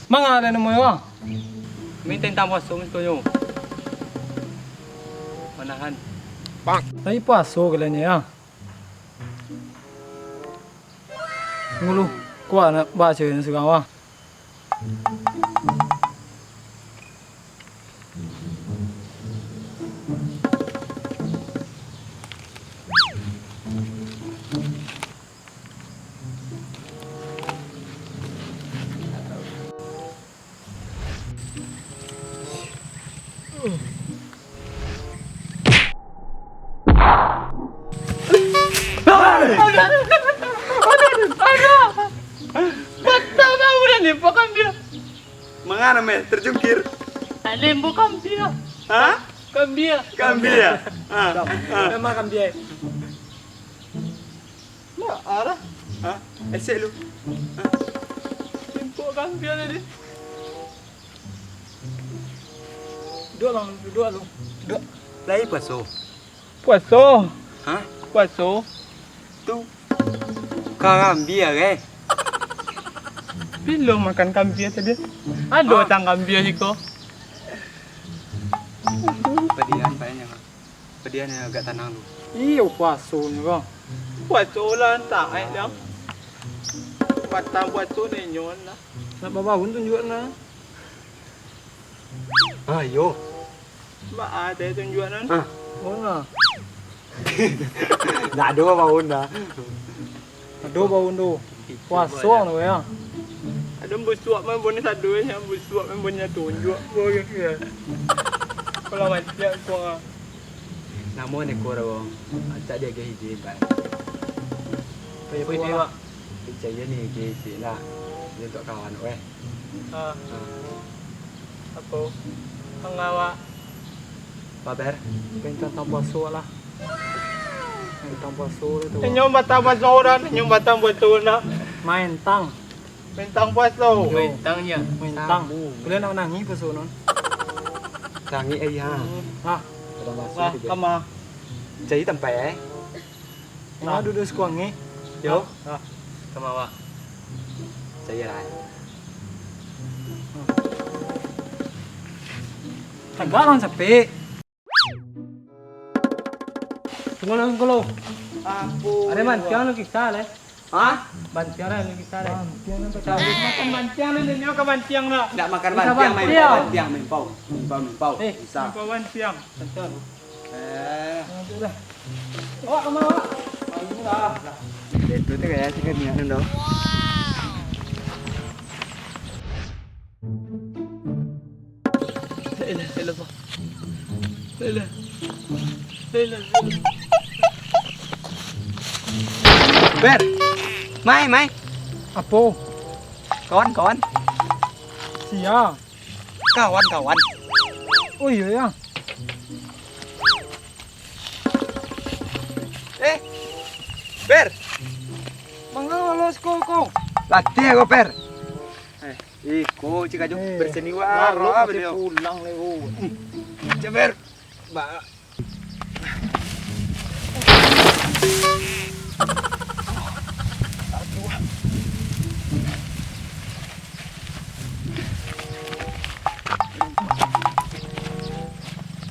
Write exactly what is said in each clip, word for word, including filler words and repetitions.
Manga ado namo yo? Minta tantang puaso mintonyo. Manahan. Lai puaso kalian yo? Ngulu, kuat nak baco nan surang wah. Manga namo, terjungkir. Ado buah kambia. Ha? Kambia. Kambia. Ha. Ha. Memang kambia. Mak arah. Ha? Esek lu. Ha? Timpuk kambia tadi. Duduak, Bang, duduak lu. Duduak. Lai puaso? Puaso. Ha? Puaso. Tu. Karambia, eh? Bilo makan kambia tadi? Ado batang kambia siko. Padian, payahnya. Padian yang agak tanang tu. Iyo, puaso ni, Bang. Puaso lah, taek dah. Batang puaso ni nyon lah. Nak babaun tunjuak nah. Ah, iyo. Ba-, ah, tadi tunjuak nan. Ah. Mana? Ndak ado baun dah. Ado baun tu. Puaso tu ya. Ado busuak main bonih sadu ya, busuak main bonih tunjuak. Bonih ya. Kalau mati ya kuang. Namo neko dah, Bang. Acak dia ke hiji, Bang. Percaya ni ke hiji lah. Dia untuk kawan, weh. Ah. Ah. Apo? Pangawak. Baber. Bintang tampuaso lah. Bintang puaso tu. Senyum batang puaso dah, senyum batang puaso dah. Main tang. Main tang puaso. Main tang ya. Main tang. Sabu. Boleh nak nangis puaso non. Tangis ai ha. Hah. Batang puaso. Wah, tu, kama. Jadi tampai eh. Nah, duduak sikuang ni. Yo. Ah, sama awak. Saya lah. Tagak lah, capek. Tunggu dulu, tunggu dulu. Ampun. Ada bantiang lu kisah, leh. Hah? Bantiang lah lu kisah, leh. Bantiang apa? Makan bantiang ni, dia makan bantiang lah. Ndak makan bantiang, main pau, bantiang, main pau. Main pau, main pau. Eh. Bisa. Main pau bantiang. Bantiang. Eh. Awak ka ma, awak? Itu tu kayak sih kan niat tu. Lah ilah, lah ilah, Pak. Lah ilah. Lah ilah, lah ilah. Ber. Mai, mai. Apo? Kawan, kawan. Sia. Kawan, kawan. Oh iyo, ya. Eh, Ber. Manga lo siko ko? Latih ko, Ber. Eh, iko cik ajo. Eh, berseni waro pulang le ko. Cek, Ber. Ba.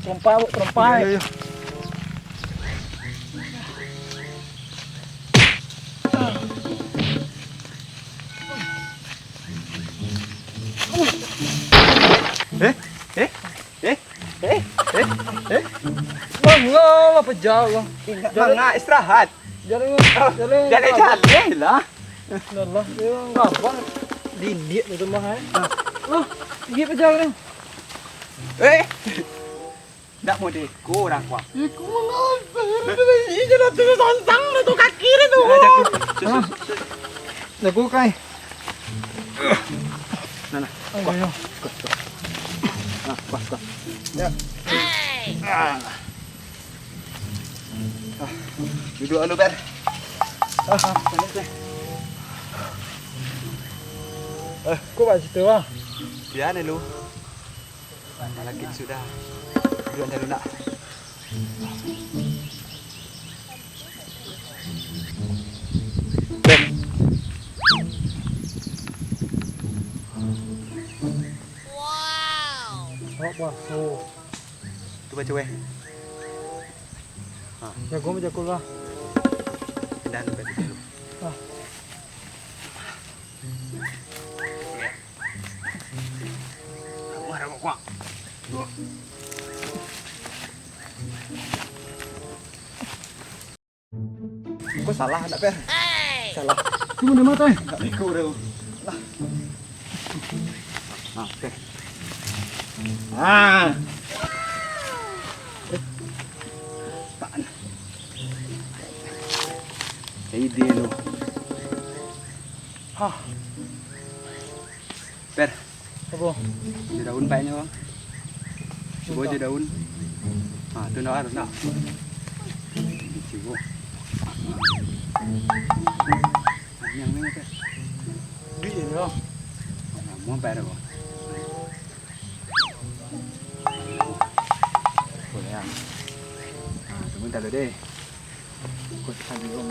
Terompa, Bu, terompa. Iyo, iyo. Eh, eh, eh, eh, eh, eh. Manga, apo jauh, Bang? Manga istirahat. Jalan, jalan, jalan lah. Alah, dia orang gaban. Didiak tu mah, eh. Nah. Loh, gigi pejah ni. Eh. Ndak mau deko orang kuah. Iko mangapa? Ini jalan tu sansang dah tu kaki dia tu. Jago kai. Nah, nah. Ayo, ayo. Nah, kuah, kuah. Ya. Ah. Ah, duduak dulu, Ber. Ah, ah, panas, Ber. Eh, kok bak situ, ah? Biar ni lu. Lagi sudah. Duduak dulu nak. Ber. Wah, oh. Tu baco, weh. Ha. Jago, jago lah. Pindah tu, pindah tu. Ah. Wah, rabak, kuat. Ko salah, ndak, Per? Salah. Cuma dia mata, eh? Ndak beko dah. Lah. Nah, Per. Ah. Eh. Apaan? Ide lu. Hah. Per. Apo? Jo daun painyo, Bang. Cubo jo daun. Ha, tu ndak harus, ndak. Cubo. Yang ni, Per. Di sini, Bang. Lamo, Per, Bang. Boleh, ya. Ha, tunggu dulu deh. Kau tadi, Bang.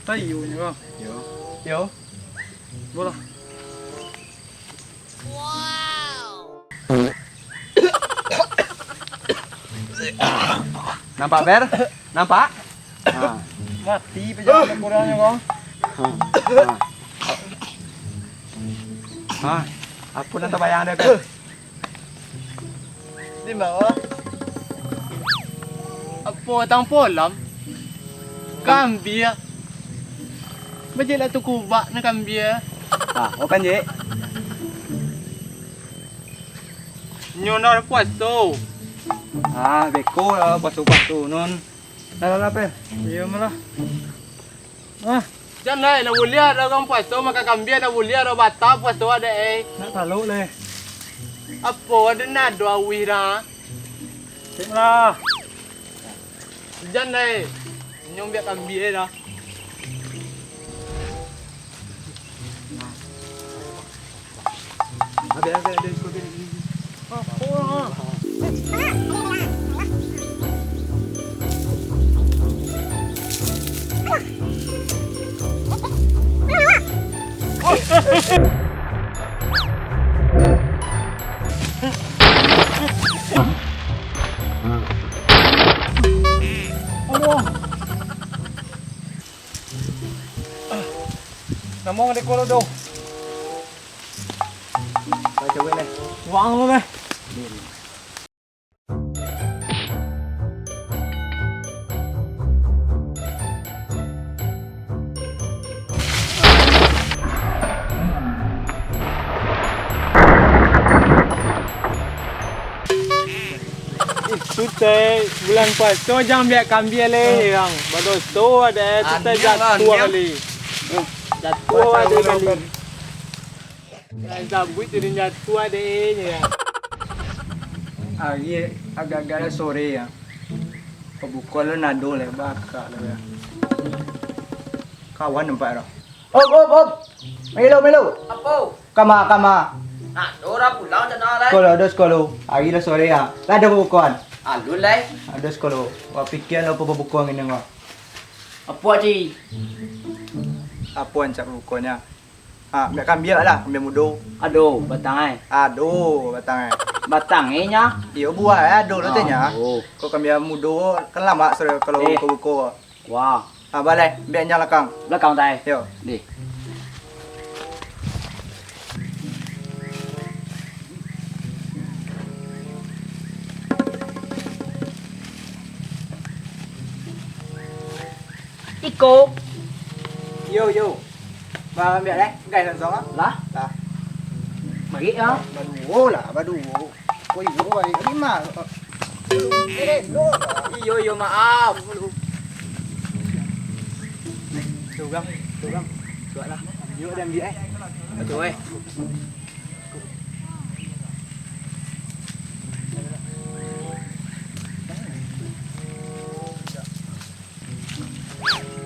Tayo ni, Bang. Yo. Yo. Bolah. Nampak, Per? Nampak? Ha. Mati pejabat kurangnyo, Bang. Ha. Ha. Ha. Apo nan tabayang dek, Per? Di bawah. Apo tang polam? Kambia. Bajiklah tu kubak na kambia. Ah, opan, Jik. Nyo nak puaso. Ah, beko lah puaso-puaso, non. Lah, lah, lah, Per. Iyo, malah. Ah. Jan lai, ndak buliah ado urang puaso makan kambia, ndak buliah ado bata puaso ado, eh. Nak talok lai. Apo ado nado awih dah? Cek lah. Jan lai, nyo ambiak kambia dah. Namo dek ko lo do. Baco gue neh. Uang lo neh. Sutai bulan puaso jan ambiak kambia lai, Bang. Badoso ado, sutai jatuah kali. Jatuah ado kali. Sabuik tu jatuah dek nyo. Ari agak-agak sore ya. Pabuko lo nado lai bakak lo ya. Kawan nampak tu. Op, op, op. Milo, milo. Apo? Kama, kama. Nado urang pulang cak lai. Sekolah, ado sekolah. Ari lah sore ya. Lah ado pabukoan. Alun lai. Ado sekolah. Wah, pikia lo apo pabukoan kini ko. Apo, Ci? Apo ancak pabukoannyo? Ha, ambiak kambia lah, kambia mudo. Ado batang ai. Ado batang ai. Batang e nya? Iyo, buah e ado lo teh nya. Oh. Kok kambia mudo kan lamak sore kalau buko-buko. Wah. Ha, baleh, ambiak nya lakang. Lakang tai. Yo. Deh. Iko. Yo, yo. Ba, ambiak lai, gai langsung ah. Lah? Lah. Mari ah. Baduo lah, baduo. Koi, yo, balik. Ni mah. Eh, no. Iyo, iyo, maaf. Surang, surang. Suak lah. Yo, dah ambiak eh. Betul eh.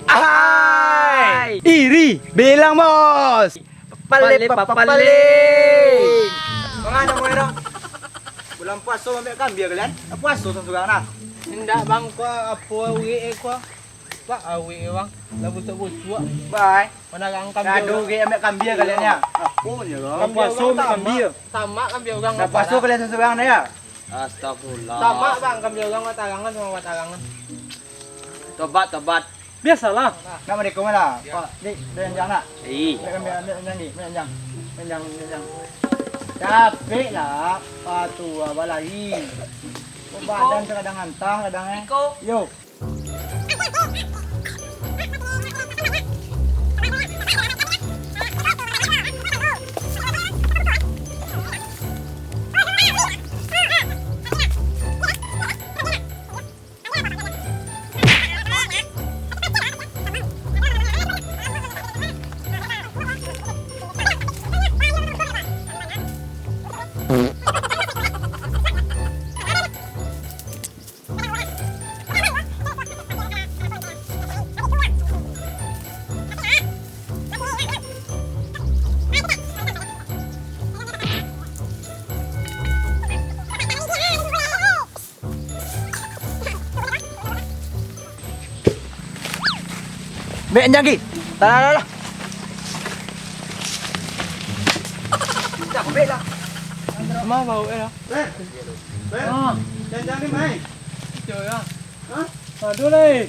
Ahai! Iri, bilang bos. Pale, pale, pale. Mangano mulai dong? Bulan puaso ambiak kambia kalian? Puaso surang-surang nah. Indak bang, ko apo urik eh ko? Pak, awik, Bang. Lah busuak-busuak. Bye. Mana orang kambing? Gaduh orang. Ge, ambiak kambing kalian, ya. Apo nyo, Bang? Kambing puaso orang ambiak tamak. Kambing. Tamak kambing orang. Dah puaso kalian surang-surang, ya? Astagfirullah. Tamak, Bang, kambing orang batarangan samo batarangan. Tobat, tobat. Biasolah. Nak mandi ka ma lah? Ya. Pak, ni, ambiak anjang nak? Ih. Ambiak, ambiak, ambiak anjang ni, ambiak anjang. Ambiak anjang, ambiak anjang. Capek lah. Patuah balai. Kok badan tu kadang antah, kadang, eh. Iko. Yo. Mek nyagi. Talah, talah, talah. Capek lah. Ma bau eh lah. Eh. Eh. Ah. Jangan ni, Mai. Itu ya. Hah? Aduh, leh.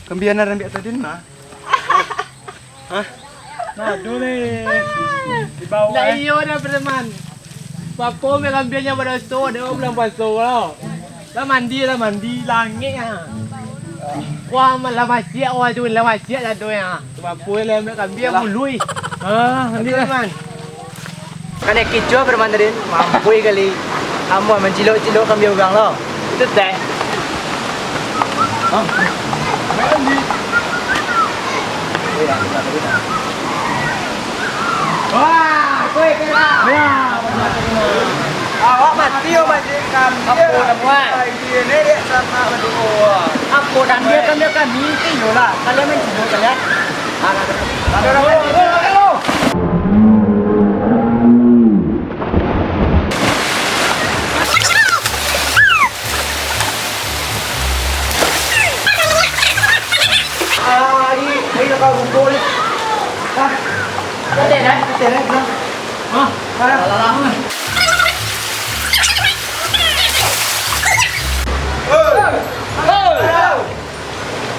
Kambianan ambiak tadi mah. Hah? Nah, aduh, leh. Di bawah, lah eh. Iyo dah, preman. Papo me kambianyo badoso, ado bulan puaso lo. Lah mandi, lah mandi, langik ah. Wah, lah maciak, wah tu, lah maciak dah tu ya. Bapo lah ambiak kambiang mului. Ah, ambiak lah, man. Kan kicuah preman tadi, mampu kali. Amuah mancilok-cilok kambiang urang lo. Itu teh. Hah? Wah, kue kena. Ya, awak mati yo, Pak Jin. Kambiang. Apo namuah? Ini dek sama baduo. Apo kambiang, kambiang kami, iyolah. Kalian main sibuk kalian.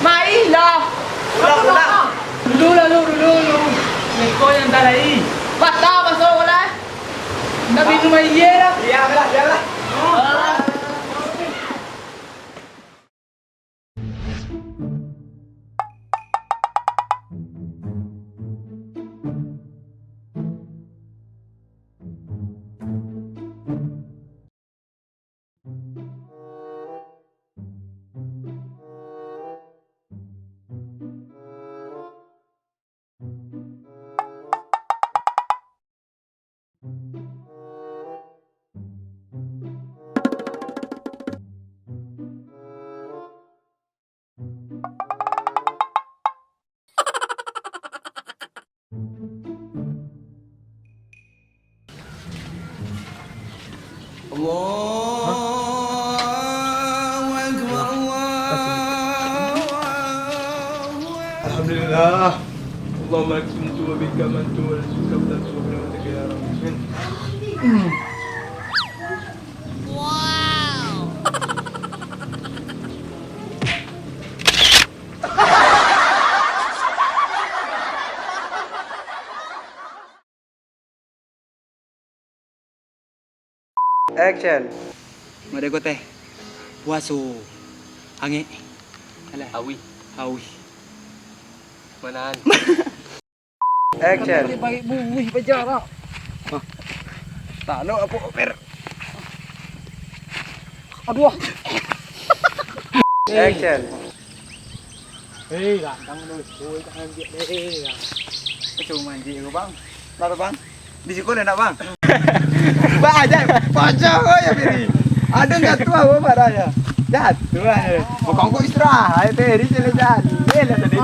Mailah. Pulang, pulang. Dulu lah lu, dulu lu. Niko yang tak lai. Patah masuk lah. Ndak minum aia lah. Diam lah, diam lah. Allahu Akbar, Allahu Akbar. Alhamdulillah. Allahumma lakal hamdu wa bika amantu wa alaika tawakkaltu wa ilaika ya Rabbi. Action. Mode ko teh. Puaso. Angek. Alah. Hawi. Hawi. Manaan. Action. Balik buih bajarak. Hah. Talok apo, Per? Aduh. Action. Hei, gantang tu. Oi, tak ambil deh. Cuma anjing tu, Bang. Kenapa, Bang? Di siko nak, Bang? Bang, aja. Pocong, oh, ya, Biri. Ada jatuh, apa marahnya? Jatuh, aja. Bukan kok istirahat, teh. Dia jalan-jalan. Eh, lah tadi.